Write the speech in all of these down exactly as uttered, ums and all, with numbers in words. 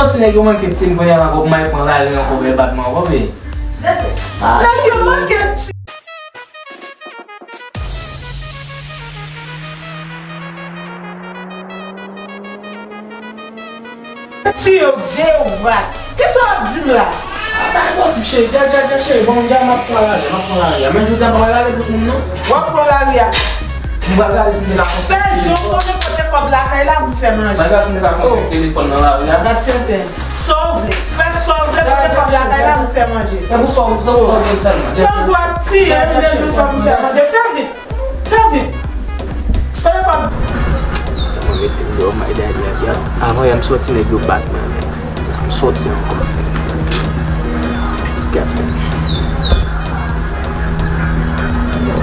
Ti nèg yo manke ti m kounye a la, kòb may pran lari ankò, bèl bat mwen ankò, men. Nèg yo manke ti. Ti yo vye rat. Kisa w ap di m la? A, sa enposib, cheri. Dja, dja, dja, cheri. Bon, dja, m ap pran lari a, m ap pran lari a. Men jodi a, m pa pral rale pou moun, non. W ap pran lari a. M pral gade si m te ka fè yon sèl jou, m konnen kote kòb lakay la pou m fè manje. M pral gade si m te ka fè yon sèl telefòn nan lari a. Gad tenten. Sa w vle. Fè sa w vle, kote kòb lakay la pou m fè manje. E pou sa w, sa w vle sèlman. Nan w ap tiye m, bezwen kòb pou m fè manje. Fè vit. Fè vit. Kote kòb? Mwen mete m deyò, my dad, yè, yè. Avan yè m sòti, nèg yo bat mwen, men. M sòti ankò. Gad sa.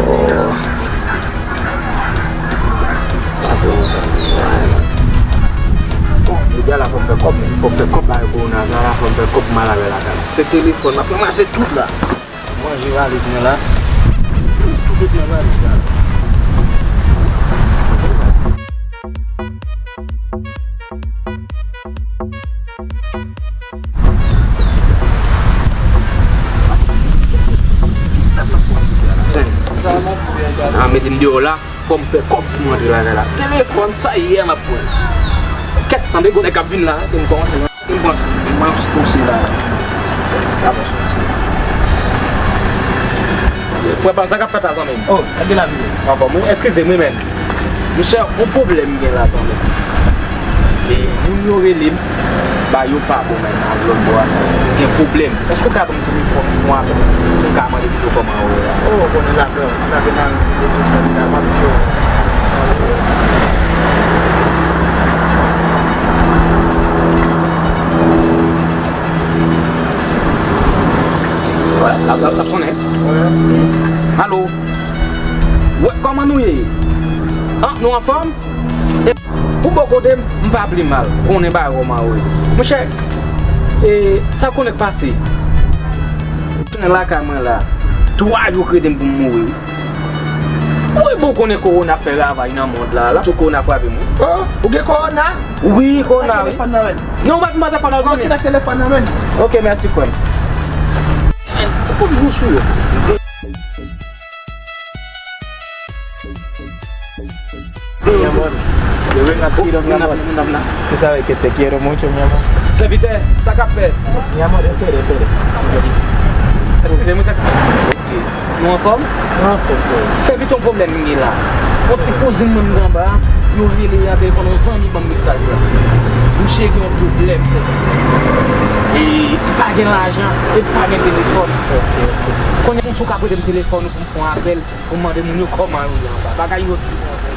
Oh. Pase yon fè. Bon, jodi a la fò m fè kòb, fò m fè kòb, bagay kowona sa la, fò m fè kòb, m al avè lakay. Se telefòn, m ap ranmase tout la. Manje valiz mwen la. Tout, tout nan valiz la. A, mete m deyò la, fò m fè kòb pou m antre lakay la. Telefòn, sa yè m ap pran. Kèt, sanble gon nèg k ap vin la, e m kòmanse. M panse, m panse pou se la. Frè pa m, sa k ap fèt la, zanmi m? Oh, gade la vide. Anfòm, wi. Eskize m, wi, men. Monchè, yon pwoblèm m gen la, zanmi m. E moun yo rele m, ba yo pa bon, men, nan lòt bò a. Gen pwoblèm. Èske w ka ban m telefòn ou apèl pou m ka mande pito kòman ou ye a? Oh, konnen la, frè. Alo. Wè, kòman nou ye? An, nou anfòm? E, pou bò kote m, m pa pi mal. Konnen bagay kòman ou ye. Monchè, e, sa konnen k pase? Tounen lakay mwen la. Twa jou k rete m pou m mouri. Wi, bon, konnen kowona ap fè ravaj nan mond la, la. Tou kowona frape m, wi. Oh, ou gen kowona? Wi, kowona, wi. Telefòn nan men. Non, m pa, m pa telefòn nan, zanmi. Ou gen telefòn nan men. Ok, mèsi, frè m. Ou konn gou sou yo. Mi amor, yo vengo aquí, mi amor. Tú sabes que te quiero mucho, mi amor. Sèvitè, sa k ap fèt? Mi amor, espere, espere. Eskize m, sa k ap fèt? Ok. Nou anfòm? Nou anfòm, frè. Sèvitè, yon pwoblèm m gen la. Yon ti kouzin mwen m gen anba a, yo rele nan telefòn, yon zanmi ban m mesaj la. Misye gen yon pwoblèm, frè. E li pa gen lajan, e li pa gen telefòn. Ok, ok. Kounye a, si w ka prete m telefòn ou pou m fè yon apèl, pou mande moun yo kòman yo ye anba. Bagay yo di konsa.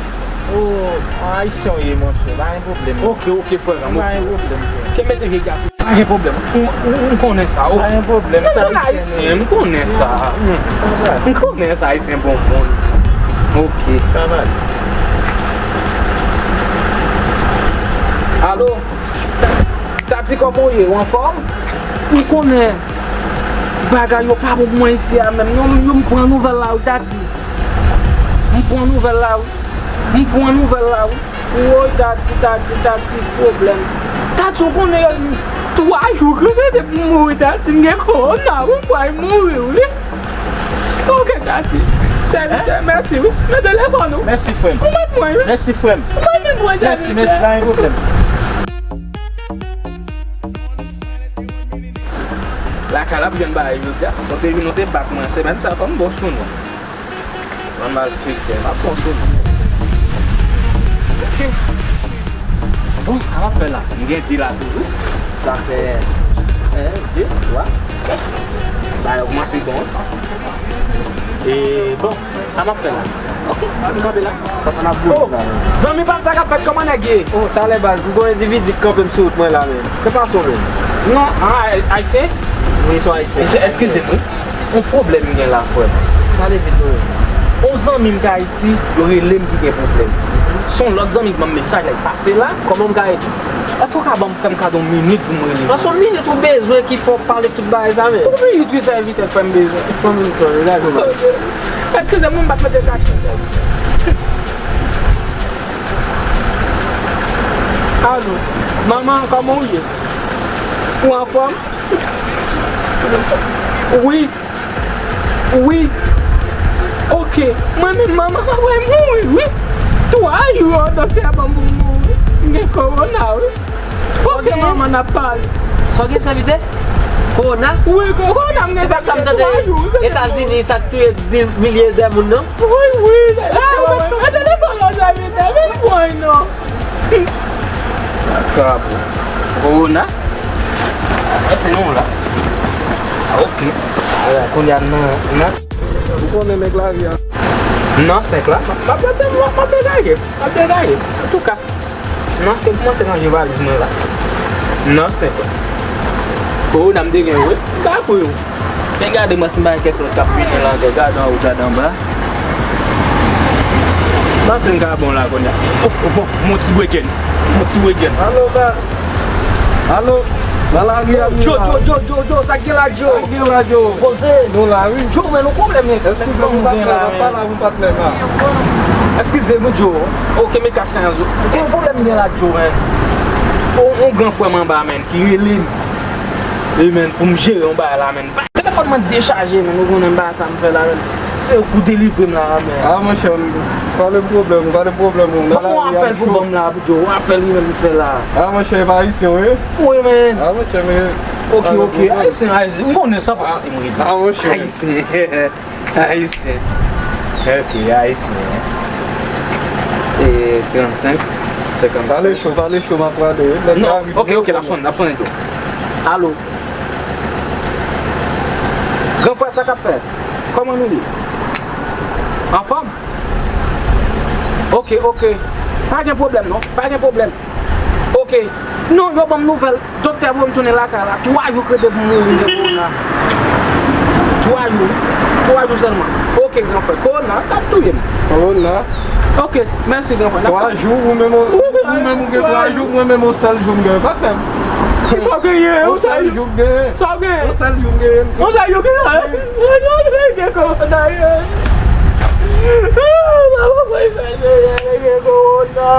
Oh, an ayisyen w ye, monchè. Pa gen pwoblèm. Ok, ok, frè m, ok. Pa gen pwoblèm, frè. Ke mete vye gaz. Pa gen pwoblèm. M, m, m konnen sa, ok. Pa gen pwoblèm, sa ayisyen nou ye. M konnen sa. Mm, sa va. M konnen sa, ayisyen bon moun. Ok. Sa va. Alo? Tati, kòman w ye? Ou anfòm? M konnen bagay yo pa bon pou mwen isi a menm. Yo, yo, m pran nouvèl la, wi, Tati. M pran nouvèl la, wi. M pran nouvèl la, wi. Woy, Tati, Tati, Tati, pwoblèm. Tati, ou konnen yo di m twa jou k rete pou m mouri, Tati. M gen kowona, wi, m pral mouri, wi. Ok, Tati. Sèvitè, mèsi, wi. Men telefòn ou. Mèsi, frè m. Ou mèt mwen, wi. Mèsi, frè m. Ou mèt mwen, sèvitè. Mèsi, mèsi, pa gen pwoblèm. Lakay la ap jwenn bagay jodi a. Nou te vin, nou te bat mwen semèn sa, fò m bon sou nou. Mwen malfektè, m ap bon sou nou. Ok. Bon, sa m ap fè la? M gen de la toujou. Sa fè en, de, twa, kat. Bagay yo kòmanse bon. E bon, sa m ap fè la? Ok, m kanpe la. Papa n ap boule la, men. Zanmi pa m, sa k ap fèt? Kòman nèg ye? Oh, talè baz, m gon endividi k kanpe m sou wout mwen la, men. K pase w menm? Non, an, ay-, ayisyen? Wi, se yon ayisyen. Eskize m, wi. Yon pwoblèm m gen la, frè m. Pale vit, non. Yon zanmi m k Ayiti, yo rele m ki gen pwoblèm. Se yon lòt zanmi ki ban m mesaj la, li pase la. Kòman m ka ede w? Èske w ka ban m, fè m kado yon minit pou m rele l? An, se yon minit ou bezwen ki fè w pale tout bagay sa, men. Yon minit, wi, sèvitè, frè m bezwen. Yon minit, frè m, gade. Eskize m, m pa t mete kachèt. Alo, manman, kòman w ye? Ou anfòm? Wi. Wi. Ok. Mwen menm manman mwen mouri wi. Twa jou doktè ban m pou m mouri. M gen kowona wi. Ok manman n ap pale. Sa w gen sèvitè? Kowona? Wi, kowona m gen sèvitè twa jou. Etazini sa k touye milye de moun non? Wi, wi. E telefòn lan sèvitè. Vin pran non. Makrab. Kowona? Mete nou la. Ah, ok. Ala, kounye a nan, nan. Ou konnen nèg lari a. Nan senk la, m ap, m ap, m ap degaje. M ap degaje. Antouka, m ap kòmanse ranje valiz mwen la. Nan senk la. Kowona m te gen, wi. M ka kwè w. Men gade mwen si m pa gen kèk lòt k ap vini la ankò. Gade anwo, gade anba. Panse m ka bon la kounye a. Oh, oh, bon, mon ti bweken. Mon ti bweken. Alo, ba. Alo. Nan lari a, Djo, Djo, Djo, Djo, Djo, sa k gen la, Djo? Sa k gen la, Djo? Poze. Nou la, wi. Djo, men nou pwoblèm, men. Eskize m, patnè, la, pa la, wi, patnè, la. Eskize m, Djo. Ok, men kach nan zo. Gen yon pwoblèm gen la, Djo, men. On, on gran frè m anba, men, ki rele m. Wi, men, pou m jere yon bagay la, men. Telefòn mwen dechaje, men, ou konnen m pa sa m fè la, men. Se ou pou delivre m la, men. Ah, monchè, pa de pwoblèm, pa de pwoblèm, ou nan lari a cho. Fòk yon apèl pou ban m la, Djo, yon apèl wi, men, m fè la. Ah, monchè, e pa ayisyen, wi? Wi, men. Ah, monchè, men. Ok, ok, ayisyen, ayisyen, m konnen sa pa kote m rete. Ah, monchè. Ayisyen, ayisyen. Ok, ayisyen. E, trannsenk, senkannsenk. Pale cho, pale cho, m ap prale, wi. Non, ok, ok, l ap sonnen, l ap sonnen, Djo. Alo. Gran frè, sa k ap fèt? Kòman nou ye? Anfòm? Ok, ok. Pa gen pwoblèm, non. Pa gen pwoblèm. Ok. Non, yo ban m nouvèl. Doktè voye m tounen lakay la. Twa jou k rete pou m mouri de kowona. Twa jou. Twa jou sèlman. Ok, gran frè. Kowona, k ap touye m. Kowona. Ok, mèsi, gran frè. Twa jou, ou menm, ou, ou menm, ou gen twa jou, mwen menm, yon sèl jou m gen. Pa fè m. Sa w genyen? Yon sèl jou m genyen. Sa w genyen? Yon sèl jou m genyen. Yon sèl jou m genyen. Gen kowona, ye. Ah, papa, mwen fè, gen kowona.